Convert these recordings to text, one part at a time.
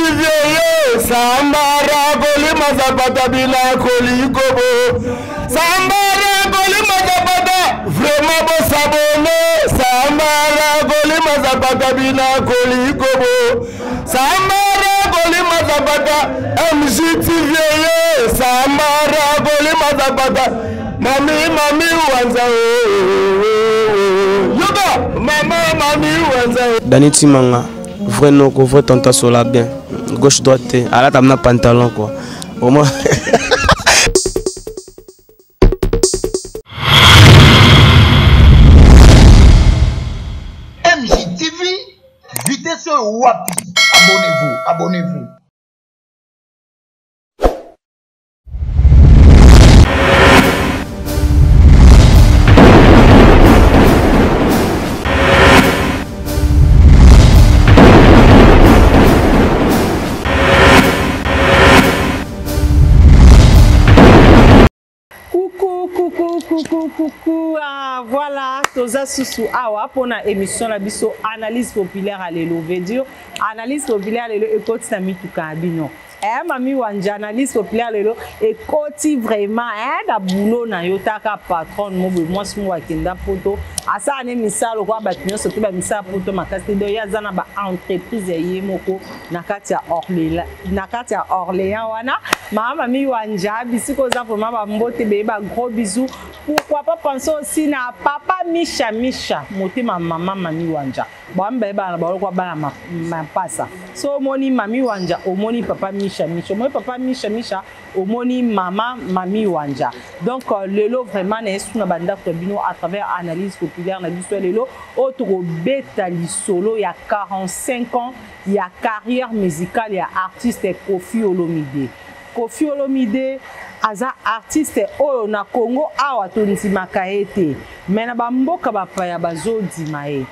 MJTV yo Sambara kolima zapata bila kolikobo Sambara kolima zapata vraiment bosabone Sambara kolima zapata bila kolikobo Sambara kolima zapata MJTV yo Sambara kolima zapata Mami mami wanza oh, oh, oh. Yoga mama mami wanza Dani Timanga vrai noko vrai tonton sola bien gauche droite te alata na pantalon quoi au moins. MJTV, vitesse wapi? Abonnez-vous, abonnez-vous. Coucou, coucou, coucou, coucou. Ah, voilà, toza susu awa pona émission na biso analyse populaire à lelo veut dire analyse populaire lelo ekoti na mituka ya bino. Eh mami wanja analyse populaire lelo ekoti vraiment eh na boulot na yo taka patronne mo boye mwasi mo akenda poto asala ne misala lokola bato nyonso te bamisala poto makasi te donc ye aza na ba entreprise ya ye moko na kati ya Orléans na kati ya Orléans wana mama mami wanja bisika oza vraiment bambote beye ba gros bisous pourquoi pas penser aussi na papa Misha Misha motema mama mami wanja bambe bana balokwa bana mapasa so omoni mami wanja omoni papa Misha Misha omoni papa Misha Misha omoni mama mami wanja donc euh, lelo vraiment na yesu na bandako ya bino à travers analyse populaire na biso ya lelo oyo tokobeta lisolo ya 45 ans ya carrière musicale ya artiste Koffi Olomide. Koffi Olomide aza artiste oyo na Congo awa tondimaka ye te, mais na bamboka bapaya bazondima ye.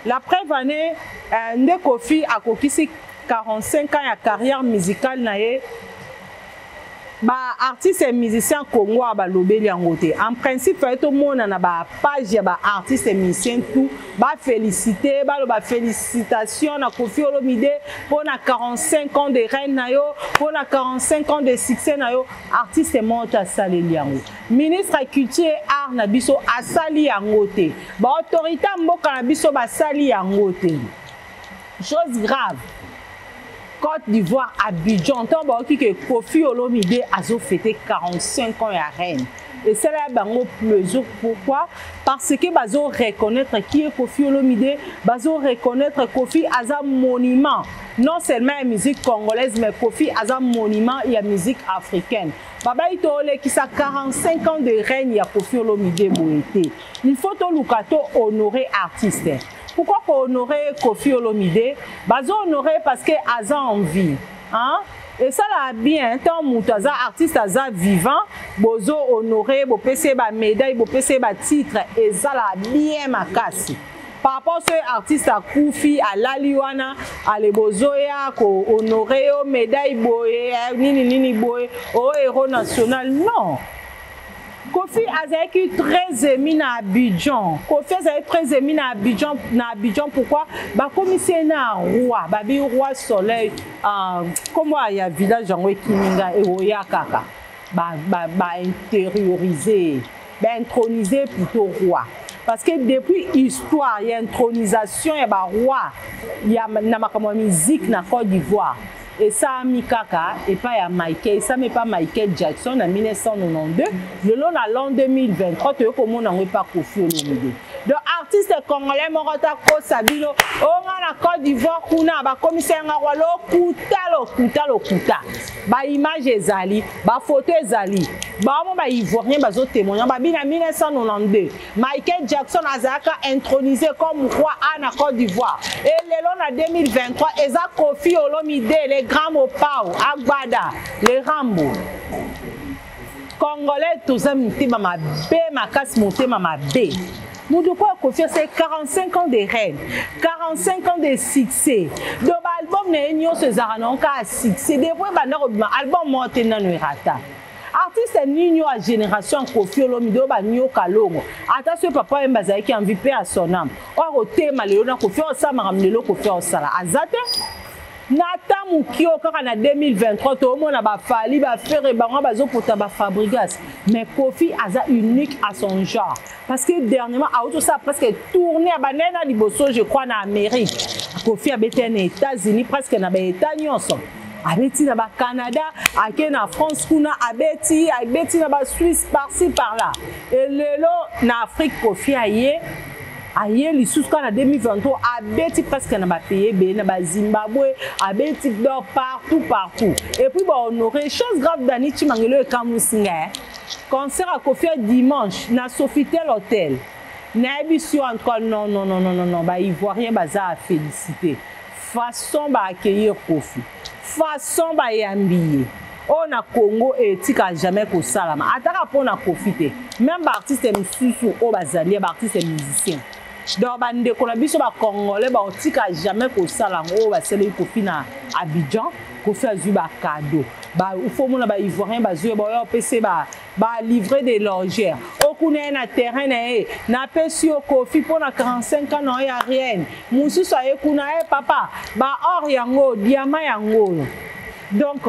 La preuve en est, euh, nde Koffi akokisi 45 ans ya carrière musicale na ye ba artistes et musiciens Congo balobeli yango te. En principe fallait tomona na ba page ya ba artistes et musiciens tout ba féliciter, baloba félicitations na Koffi Olomide pour na 45 ans de règne na yo, pour na 45 ans de succès na yo, artiste moko asaleli yango. Ministre ya culture et art na biso asali yango te. Ba autorité mboka na biso basali yango te. Chose grave. Côte d'Ivoire, Abidjan, ntango bayoki ke Koffi Olomide azo fêter 45 ans ya reine. Esala ya bango plaisir pourquoi? Parce que bazo reconnaître qui est Koffi Olomide, bazo reconnaître Koffi aza monument non seulement ya musique congolaise mais Koffi aza monument ya musique africaine. Babayi tolekisa 45 ans de règne ya Koffi Olomide boye te. Il faut toluka to honorer artiste. Pourquoi ko honorer Koffi Olomide? Bazo honorer parce que aza en vie. Hein? Et ça la bien, tant mutu aza artiste aza vivant, bozo honorer, bopese ba médaille, bopese ba titre, et ça la bien makasi. Par rapport à ce artiste akufi, alali wana, ale bozoya ko honorer yo médaille boye, nini nini boye, oh héros national, non. Koffi azalaki très aimé na Abidjan. Koffi azalaki très aimé na Abidjan, na Abidjan pourquoi? Bakomisi ye na roi, babi roi soleil, euh, kombo ya village yango ekimi nga eoya kaka. Ba ba ba intérioriser, ba introniser plutôt roi. Parce que depuis histoire ya intronisation ya ba roi ya na makambo ya musique na Côte d'Ivoire esalami kaka epai ya Michael, esalami epai Michael Jackson na 1992, lelo na l'an 2023 toyei komona yango epai Koffi Olomide. Donc artiste congolais moko ta kosa bino o nga na Côte d'Ivoire kuna bakomisa yanga roi, lokuta lokuta lokuta. Ba image ezali, ba photo ezali, bango ba ivoirien bazo témoigner babi na 1992 Michael Jackson azalaka intronisé comme roi A na Côte d'Ivoire. Et lelo na 2023 eza Koffi Olomide le grand Mopao Agbada le Rambo. Congolais toza mitema mabe makasi, motema mabe. Moto kwa Koffi c'est 45 ans de règne, 45 ans de succès. Donc album na ye nyonso ezalaka na kaka succès. Depuis banda kobima album moko te nanu erata. Artiste nini ya génération Koffi Olomide oyo banyoka longo, ata soki papa Wemba azalaki en vie mpe ya son âme, oyo akotema lelo na Koffi, oyo asalamaka lelo Koffi osala aza te. Na ata moke oyo kaka na 2023 toomona bafali bafere bango bazopota bafabrigas, mais Kofi aza unique à son genre, parce que dernièrement auti osala presque tournée abandai na liboso, je crois, na Amérique. Kofi abeti na États-Unis, presque na baétat nyonso abeti, na baCanada, ake na France kuna abeti, abeti na baSuisse, par-ci par-là. E lelo na Afrique, Kofi aye lisusu kaka na 2023, abeti presque na bapays ebele, na baZimbabwe abeti, donc partout partout. Et puis bahonoré. Chose grave, Dani Chimangelo, ekamwisi ngai, concert ya Kofi ya dimanche na Sofitel Hotel, nayebi si en tout cas, non, non, non, non, non, non, baivoirien baza à féliciter. Façon baaccueillir Kofi, façon bayambi ye oyo na Congo etika jamais kosalama, ataka mpo na Kofi te, même baartiste mosusu oyo bazali ya baartiste musicien. Donc bandeko na biso bacongolais baotika jamais kosala yango oyo basaleli Kofi na Abidjan. Kofi azwi bacadeau, faut mona baivoirien bazwi, baoya opesa balivre de longère okuna ye na terrain na ye. Napesi yo Kofi mpo na 45 ans na yo ya rien. Mosusu aye kuna ye, papa, baor yango, diamant yango oyo. Donc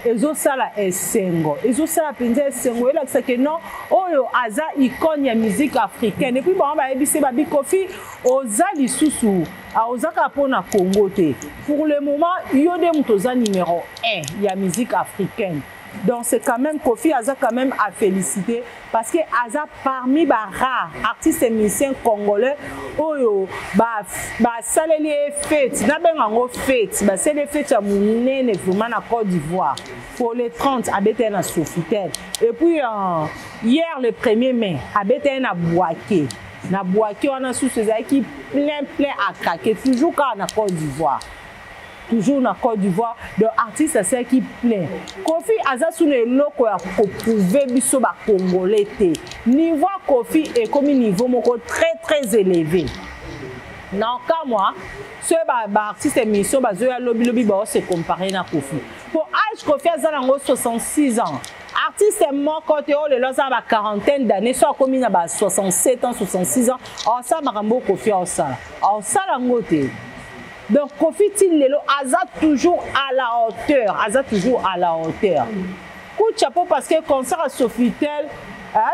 ezosala esengo, ezosala mpenza esengo, elakisa ke non, oyo aza icône ya musique africaine. Et puis bango bayebisi babi: Kofi oza lisusu, oza kaka mpona Congo te, pour le moment yo nde moto oza numéro 1 ya musique africaine. Donc c'est quand même, Kofi aza quand même à féliciter, parce que aza parmi ba rare artistes et musiciens congolais oyo basaleli ye fête, nabenga yango fête, basali ye fête ya monene vraiment na Côte d'Ivoire. Pour le 30, abeta ye na Sofitel, et puis hier, le 1er mai, abeta ye na Bouaké. Na Bouaké wana susu ezalaki plein, plein à craquer, toujours kaka na Côte d'Ivoire, toujours na Côte d'Ivoire. Donc artiste asalaki plein. Kofi aza suna eloko ya koprouver biso bacongolais te. Niveau ya Kofi ekomi niveau moko très très élevé. Na okamwa soki baartiste musicien bazoya lobilobi baose comparer na Kofi. Po âge Kofi aza nango, 66 ans, artiste moko te oyo lelo aza na baquarantaine d'année, so akomi na ba 67 ans, 66 ans, aosala makambo oyo Kofi aosala, aosala yango te. Donc Kofi ti lelo aza toujours à la hauteur, aza toujours à la hauteur. Coup de chapeau, parce que concert à Sofitel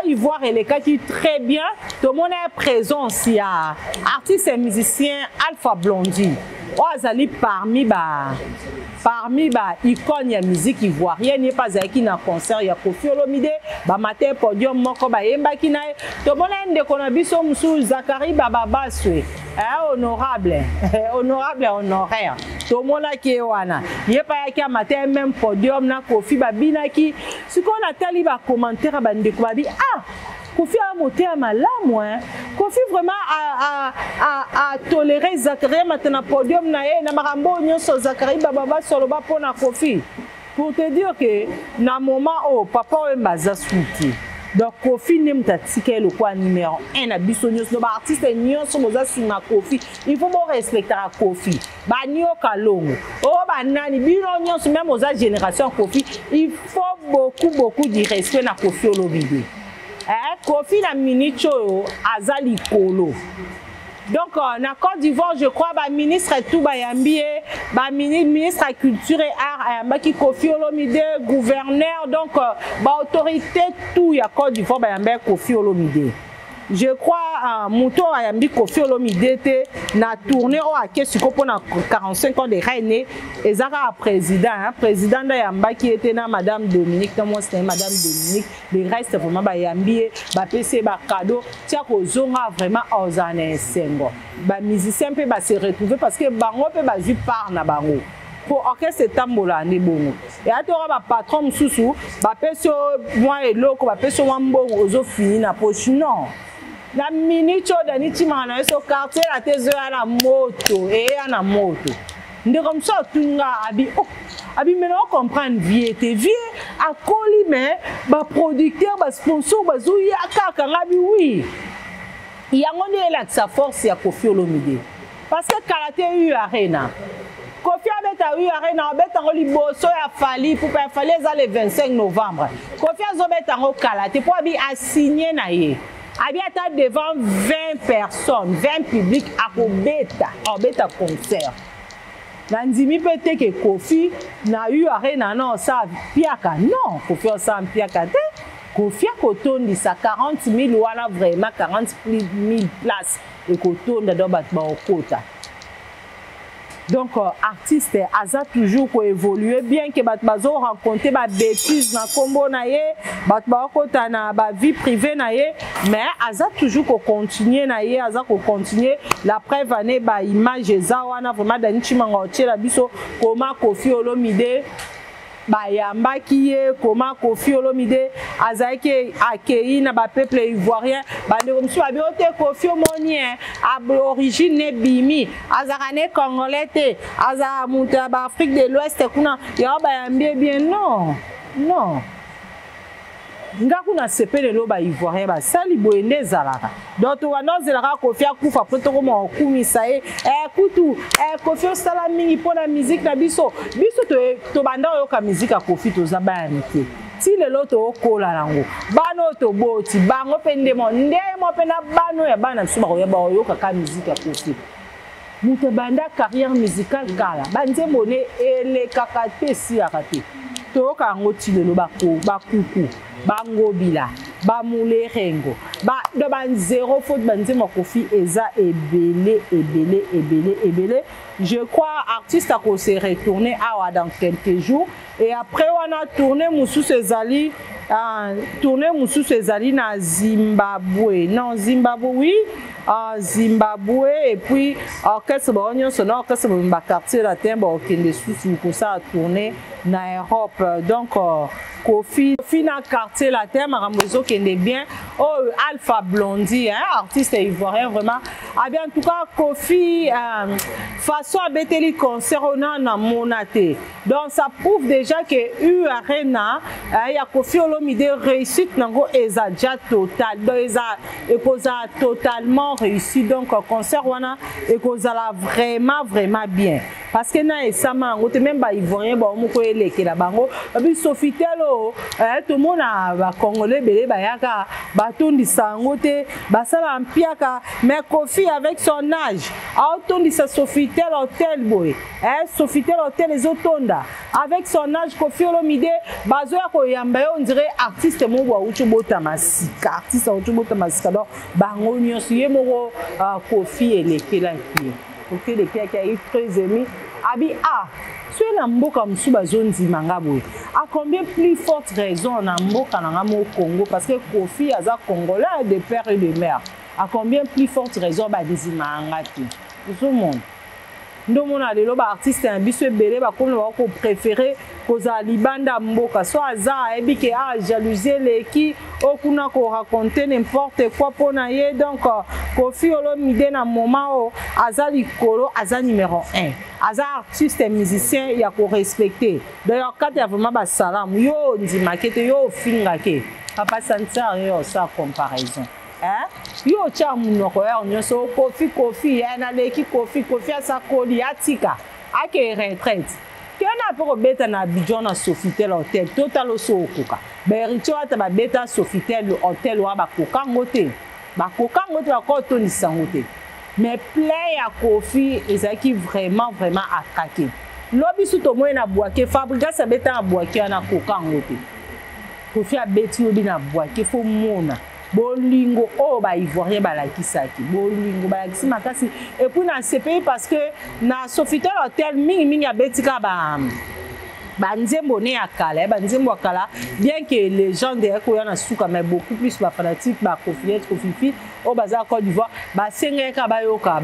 Ivoire elekaki très bien. Tomona présence ya artiste et musicien Alpha Blondy oyo azali parmi ba icône ya musique ivoirienne. Ye mpe azalaki na concert ya Kofi Olomide, bamate podium moko, bayembaki na ye. Tomona ye ndeko na biso mosusu Zakari Bababaswe, honorable, honorable honoraire, tomonaki ye wana, ye mpe ayaki amate même podium na Kofi, babinaki. Sikoyo natali bacommentaire ya bandeko, babi: ah, Kofi aza motema malamu, hein? Kofi vraiment atoléré Zakaria mata na podium na ye na makambo oyo nyonso Zakari Bababaswe aloba mpo na Kofi. Pour te dire que na moment oyo papa oyo aza suki, donc Kofi nde moto atika ye lokola numéro 1 na biso nyonso. Donc baartiste nyonso boza nsima Kofi, il faut borespectaka Kofi. Banioka longo oyo banani, bino nyonso, même oza génération Kofi, il faut beaucoup beaucoup du respect na Kofi Olomide. Kofi na minute oyo aza likolo. Donc na Côte d'Ivoire, je crois, baministre tout bayambi ye, baministre ya culture et art ayambaki Kofi Olomide, gouverneur, donc baautorité tout ya Côte d'Ivoire bayambaki Kofi Olomide. Je crois moto oyo ayambi Kofi Olomide te na tournée oyo ake sikoyo mpona 45 ans de règne eza kaka président, hein? Président nde ayambaki ye te na madame Dominique, na mwasi na ye madame Dominique. Le reste vraiment bayambi ye, bapesi ye bacadeau. Tia kozonga vraiment ozala na esengo. Bamusicien mpe base retrouve, parce que bango mpe bazwi part na bango po orchestre etambola nde bongo. Eya toka bapatron mosusu bapesi yo mwa eloko, bapesi yo mwa mbongo, ozofini na poche. Non, na minute oyo Dani Timaka na ye so quartier na te, ezoya na moto, eya na moto. Ndeko mosusu atunga abi: oh, abi mena ocomprendre vie te, vie akoli, mais baproducteur, basponsor bazoya kaka. Nga bi oui, yango nde elakisa force ya Kofi Olomide, parce que kala te U Arena, Kofi abeta U Arena, abeta yango liboso ya Fally Ipupa. Ya Fally eza le 25 novembre, Kofi azobeta yango kala te, mpo abi asigne na ye, abi ata devant 20 personnes, 20 public, akobeta, akobeta concert. Nandimi mpe te ke Kofi na U Arena na osala mpiaka. Non, Kofi osala mpiaka te. Kofi akotondisa 40 000 wana, vraiment 40 000 place ekotonda, donc bato baokota. Donc artiste aza toujours koévoluer, bien que bato bazo raconter babêtise na nkombo na ye, bato bakota na bavie privée na ye, mais aza toujours kocontinue na ye, aza kocontinue. La preuve ane baimage eza wana. Vraiment, Dani Chimanga otiela biso koma Kofi Olomide bayambaki ye, koma Kofi Olomide azalaki akei na bapeuple ivoirien. Bandeko mosusu babi o te, Kofi omoni e origine ebimi, azalaka ne congolais te, azalaka moto ya baAfrique de l'Ouest kuna, yango bayambi ye bien. Non, non, nga kuna sepelelo baivoirien basali boye nde ezalaka. Donc tobanda ozelaka Kofi akufa mpo tokoma kokumisa ye. Kutu Kofi osala mingi mpona musique na biso. Biso tobanda oyoka musique ya Kofi, toza bana mike ti lelo tookola nango. Bana oyo toboti bango mpe ndemo ndemo mpe na bana oyo ya bana biso bakoya baoyokaka musique ya Kofi. Moto ebanda carrière musicale kala, banzembo ne elekaka te, esilaka te, toyoka yango ti lelo. Bakuku, bangobila, bamulerengo, do banzero faute, banzembo ya Kofi eza ebele, ebele, ebele, ebele. Je crois artiste akose retourner awa dans quelques jours et après wana tournée mosusu ezali, tournée mosusu ezali na Zimbabwe. Non, Zimbabwe, oui, Zimbabwe. Et puis orchestre bango nyonso na orchestre baQuartier Latin bakokende susu kosala tournée na Europe. Donc Kofi na Quartier Latin, makambo ezokende bien. Oyo Alpha Blondy, hein, artiste ivoirien, vraiment abi. En tout cas Kofi, façon abeteli concert oyo na namona te. Donc ça prouve déjà que U Arena ya Kofi Olomide, réussite nango eza déjà total. Donc eza ekozala totalement réussi. Donc concert wana ekozala vraiment, vraiment bien, parce que na esama yango te, même baivoirien bango moko elekela bango. Babi Sofitel oyo tomona bacongolais ebele bayaka, batondisa yango te, basala mpiaka, mais Kofi avec son âge aotondisa Sofitel Hotel boye. Sofitel Hotel ezotonda. Avec son âge, Kofi Olomide bazoya koyamba ye, on dirait artiste moko boye awuti obotama sika, artiste awuti obotama sika. Donc bango nyonso ye moko Kofi elekelaki ye. Kofi elekelaki, ayi très ému, abi a soki na mboka mosusu bazondima nga boye, à combien plus forte raison na mboka na nga mo Congo? Parce que Kofi aza congolais de père et de mère. À combien plus forte raison bandima nga te? Ozomona ndomona lelo baartiste na biso ebele bakomi na bango kopréféré kozala libanda mboka. So aza ayebi ke a jalousie eleki oyo kuna, koraconte n'importe quoi mpo na ye. Donc Kofi Olomide na moment oyo aza likolo, aza numéro 1, aza artiste musicien ya korespecte. Donc kati ya vraiment basalamu, yo ondimake te, yo ofingake papa Santiar, yo osala comparaison, yo otya monoko ya nyonso. Kofi, Kofi naleki Kofi, Kofi asakoli, atika ake retraite, kena mpe kobeta na Abidjan na Sofitel Hotel. Totala oso okoka bahéritier ata babeta Sofitel Hotel wana, bakoka yango te, bakoka yango te, bakoka otondisa yango te. Mais plein ya Kofi ezalaki vraiment, vraiment akake. Lobi su tomoi na Bouaké, Fabregas abeta na Bouaké wana, akoka yango te. Kofi abeti lobi na Bouaké, fo mona bolingo oyo baivoirien balakisaki, bolingo balakisi makasi. Et puis na CPI, parce que na Sofitel Hotel mingimingi abeti kaka ba banzembo ne ya kala, banzembo ya kala, bien que légende ekoya na suka, mais beaucoup plus bafanatique bakofiete Kofifi oyo baza Côte d'Ivoire basengaki kaka bayoka,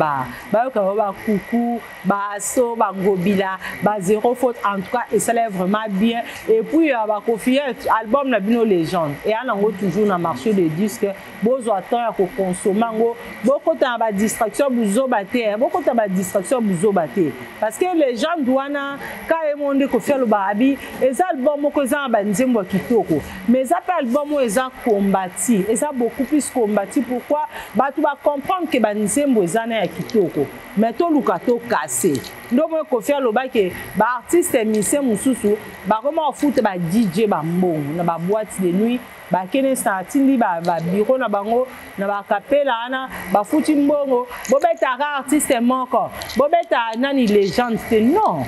bayoka bao bakuku baso bangobila bazéro faute. En tout cas esalaki vraiment bien. Et puis bakofiete, album na bino Légende eya nango toujours na marché de disque. Bozwa temps ya kokonsome yango, bokota na badistraction buzoba te, bokota na badistraction buzoba te, parce que légende wana ka ye mo nde Kofi aloba. Abi eza album moko eza na banzembo ya kitoko, mais eza mpe album oyo eza combati, eza beaucoup plus combati. Pourquoi? Bato bacomprendre ke banzembo eza na ya kitoko, mais toluka tokase nde moi Kofi alobaki baartiste musicien mosusu bakoma kofuta ba DJ bambongo na baboîte de nuit, bakende na atindi babiro na bango na bakapela wana, bafuti mbongo, bobetaka artiste moko, bobeta nani, légende te. Non,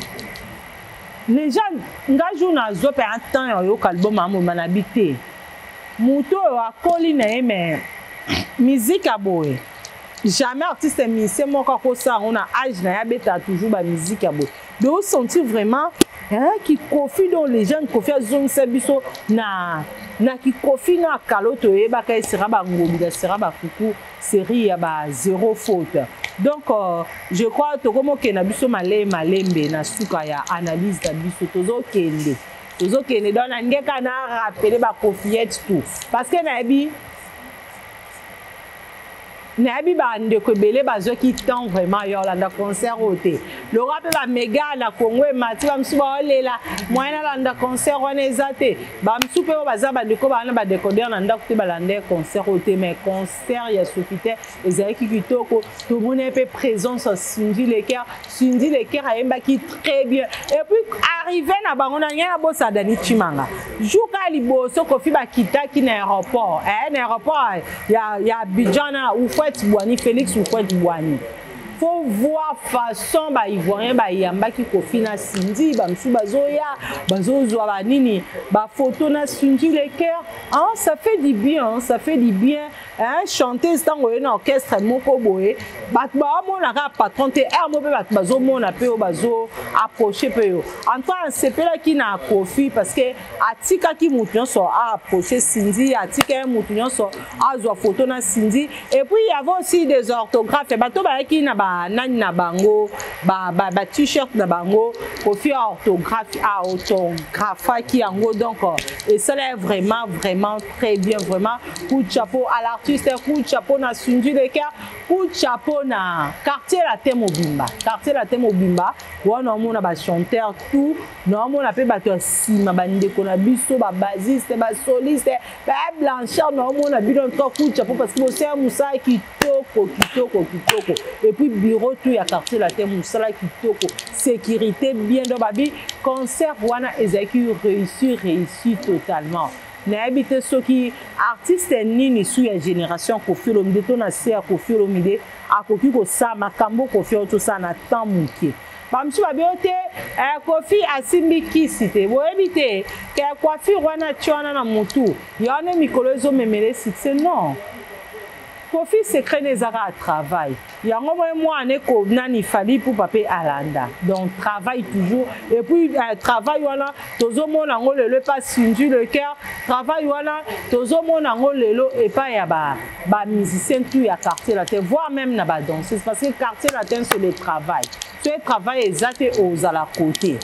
légende nga jour nazwa mpe temps ya oyoka album amoma na bi te, moto oyo akoli na ye, mais musique ya boye, jamais artiste musicien moko akosala yango na age na ye, abetaka toujours bamusique ya boye. Donc osentir vraiment kikofi, donc légende Kofi azongisa biso na kikofi na kalo toyebaka esera bangobila, sera bakuku, série ya ba zéro faute. Donc je crois tokomokende na biso malembe malembe na suka ya analyse na biso. Tozokende, donc na ndenge na rappeler bakofiette tout, parce que nayebi bandeko ebele bazwaki temps vraiment ya olanda concert oyo te. Lokwa mpe bamega na Congo emati, bamosusu baolela moyen alanda concert wana eza te. Bamosusu mpe oyo baza bandeko baa na badécoder na ndako te, balanda concert oyo te. Mais concert ya Sofitel ezalaki kitoko. Tomoni mpe présence ya Cindy Le Cœur. Cindy Le Cœur ayembaki très bien. Et puis arrivé na bango na ngai, nabosa Dani Chimanga, jour kaka liboso Kofi bakitaki na aéroport, na aéroport ya Abidjan na Houphouët Boigny, Félix Houphouët Boigny, faut voir façon baivoirien bayambaki Kofi na Cindy. Bamosusu bazoya, bazozwa banini, bafoto na Cindy Le Cœur, hein, ça fait du bien, hein, ça fait du bien, hein, chanteuse ntango oye na orchestre moko boye, bato baomonaka patron te, aire mo mpe bato bazomona mpe oyo bazo approche mpe yo. En tout cas asepelaki na Kofi parce que atikaki motu nyonso aapproche Cindy, atikaki motu nyonso azwa photo na Cindy. Et puis il y avait aussi des autographes, bato bayaki na banani na bango, ba, ba, ba t-shirt na bango, Kofi autographe autographaki yango. Donc esala vraiment vraiment très bien. Vraiment coup de chapeau à l'artiste, coup de chapeau na Cindy Le Cœur, coup de chapeau na Quartier Latin mobimba. Quartier Latin mobimba wana omona bachanteur tout, naomona mpe bato ya nsima, bandeko na biso babassiste, basoliste, bablanchard, naomona bino. En tout cas coup de chapeau parce que bosala mosala kitoko, kitoko, kitoko. Et puis bureau tout ya Quartier Latin, mosala kitoko, sécurité bien. Donc babi concert wana ezalaki réussi, réussi totalement. Nayebi te soki artiste nini su ya génération Kofi Olomide to na se ya Kofi Olomide akoki kosala makambo Kofi oyo tosala na temps moke. Bamosusu babi oyo te, Kofi asimbi kisi te. Boyebi te ke coiffure wana tie wana na motu ya wana mikolo ezomemele succès. Non, Kofi secret ne ezaka ya travail. Yango moye mwana eko nani, Fally Ipupa mpe alanda. Donc travail toujours. Et puis travail wana tozomona yango lelo epa Cindy Le Cœur, travail wana tozomona yango lelo epai ya bamusicien ba tout ya Quartier Latin, voire même na badanseuse, parce que Quartier Latin, c'est le travail. So travail eza te, ozala côté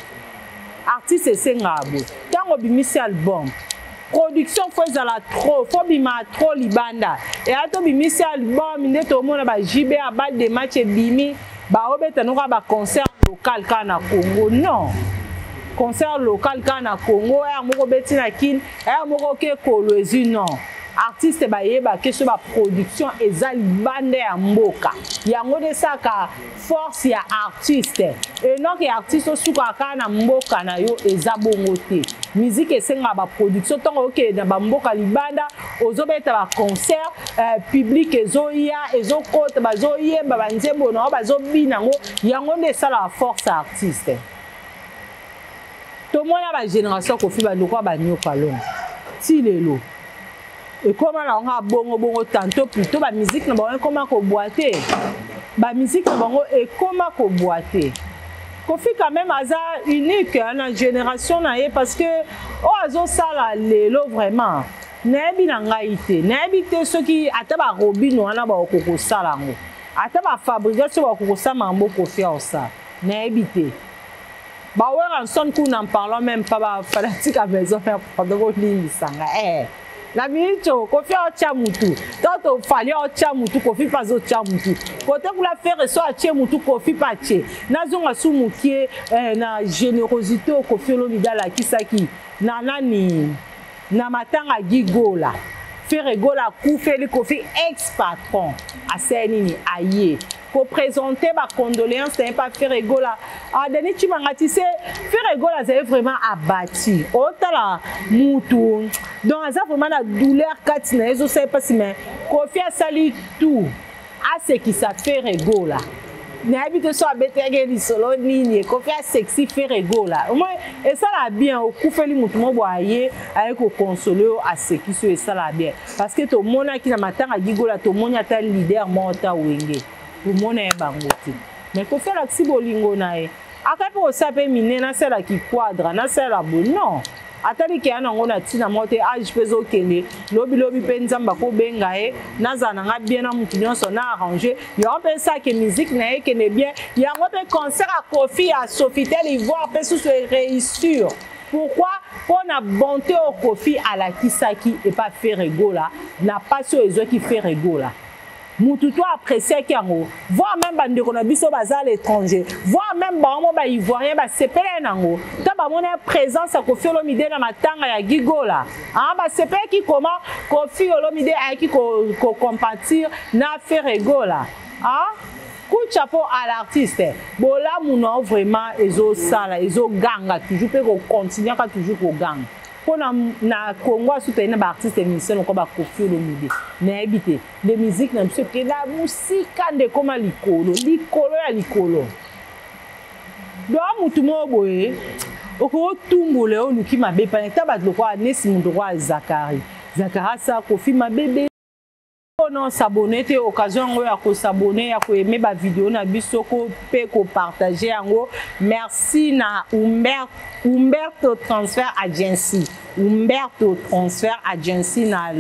artiste esengaka boye. Ntango obimisi album, production faut ezala trop, faut bima trop libanda. Eya tobimisi album nde tomona ba JB ya balle de match ebimi, baobeta noka baconcert local kaka na Congo. Non, concert local kaka na Congo, aya moko beti na Kine, aya moko oke Kolwezi. Non, artiste bayebake so baproduction eza libanda ya mboka, yango nde esalaka force ya artiste. Enoke artiste osukaka kaka na mboka na yo, eza bongo te. Musique esengaka baproduction. Ntango okende na bamboka libanda, ozobeta baconcert, public ezoya, ezokota, bazoyemba banzembo na yo, bazobina yango, yango nde esalaka force ya artiste. Tomona bagénération Kofi, bandeko ya banyoka longo ti lelo ekóma na yango bongo bongo. Tantôt plutôt bamusique na bango ekóma kobwa te, bamusique na bango ekóma kobwa te. Kofi quand même aza unique na génération na ye, parce que oyo azosala lelo, vraiment nayebi na ngai te, nayebi te soki ata barobino wana bakoki kosala yango, ata bafabrika soki bakoki kosala makambo Kofi aosala, nayebi te. Baweranson kuna, en parlant même pas, bafanatique ya Maison Mère, pardon, bolimbisanga. Na minute oyo Koffi aotya mutu, tanto Fally aotya mutu, Koffi mpe azotya mutu. Kote kuna Ferre so atie mutu, Koffi mpe atie. Nazonga su mokie eh, na générosité oyo Koffi Olomide alakisaki na nani na matanga Guy Gola. Ferre Gola akufeli Koffi ex patron, asali nini aye ko présenter ba condoléances na ye pa Ferre Gola. Ah, Denis Tshimanga, tu sais, Ferre Gola azali vraiment abattu. Otala mutu. Donc aza vraiment na douleur kati na ye ezosala mpasi, mais Koffi asali tout asekisa Ferre Gola. Nayebi te so abetaki ye lisolo nini, Koffi asekisi Ferre Gola. Omoi esala bien, okufeli mutu moko boye aye aye kokonsole yo, asekisi yo, esala bien. Parce que tomonaki na matanga Gigola, tomoni ata leader moko ta Wenge, tomona ye bango te. Mais Koffi alakisi bolingo na ye, akaki mpe kosala mpe minene, asalaki quadra, nasala boye, non. Atali keya nango na ntina moko te, age mpe ezokende, lobilobi mpe Nzambe akobenga ye, nazala na nga bien na mutu nyonso na arrange yango mpe esalake musique na ye ekende bien. Yango mpe concert ya Koffi ya Sofitel Ivoire mpe susu eréussir. Pourquoi? Mpo na bonté oyo Koffi alakisaki epa Ferre Gola, na pasi oyo ezwaki Ferre Gola. Mutu to appréciaki yango, voire même bandeko na biso baza à l'étranger, voire même bango ba ivoirien basepelaki nango. Ta bamona présence ya Koffi Olomide na matanga ya Guy Gola. Ah, basepelaki comment Koffi Olomide ayaki ko compatir na Ferre Gola. Ah, coup de chapeau à l'artiste. Bolamu na vraiment ezosala, ezoganga toujours pe ko continuer ka toujours koganga. Mpo na Congo asuta na ba artiste musicien lokola ba Koffi Olomide. Nayebi te. De musique na biso ekenda mosika nde ekoma likolo, likolo ya likolo. Donc mutu moko boye okotumbola yo oluki mabe pana ta bato lokola nesi mutu lokola Zakari. Zakari asala Koffi mabe. Non, s'abonner te, occasion yango ya ko s'abonner, ya ko aimer ba vidéo na biso, ko pe ko partager yango. Merci na Umberto Transfer Agency. Umberto Transfer Agency na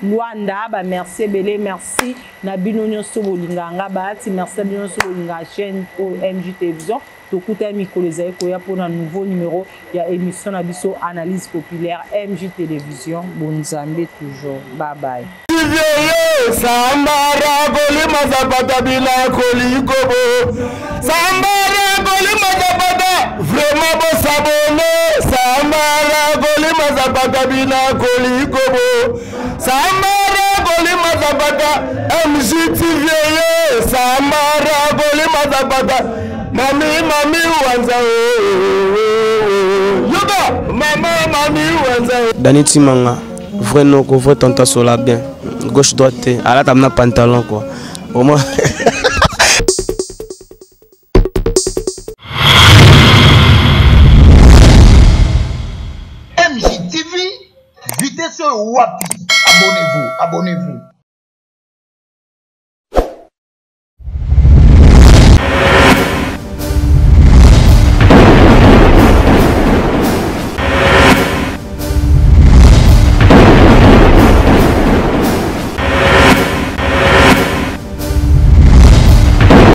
Luanda, ba merci ebele, merci na bino nyonso bolinga nga bahati, merci na bino nyonso bolinga chaîne OMG Télévision. Tokuta mikolo ezali koya mpona nouveau numéro ya émission na biso Analyse Populaire MJ Télévision. Bonzambe toujours. Bye bye. Sambara kolima zapata bila kolikobo. Sambara kolima zapata vraiment bosabone. Sambara kolima zapata bila kolikobo. Sambara kolima zapata MJ TV. Sambara kolima zapata. Mami mami wanza yoga mama mami wanza. Dani Tshimanga, vrai noko, vrai tonton sola bien. Gauche droite te, alata na pantalon quoi. Au moins MJTV, vitesse wapi? Abonnez-vous, abonnez-vous.